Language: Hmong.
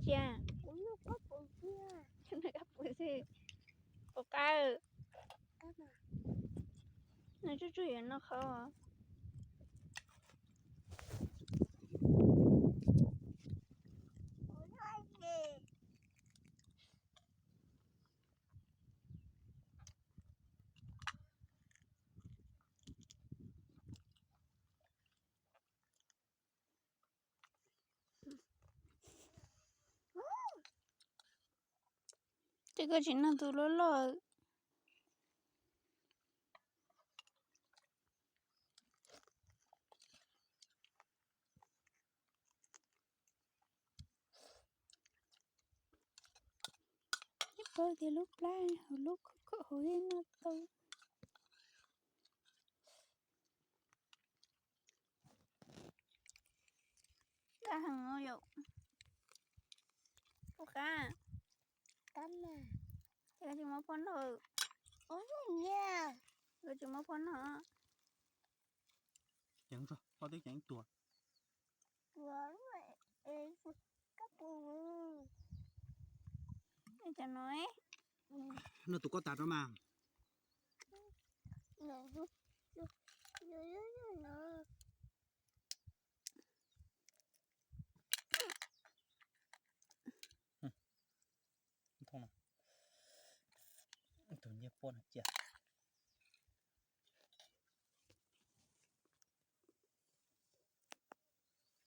Cia, kab pus xwb. Pus qab. Nws tsuj tsuj yuav noj qhov. Ces koj tsis noj tus loj loj. Ib paub tias lub plab hauv lub khov kho hauv yeej noj tau. Qab heev yom. Ua qab. Ces koj tsis muab phauj noj. Koj tsis muab phauj noj. Noj tus koj tas rau mas. Tus nyiaj puab no cia.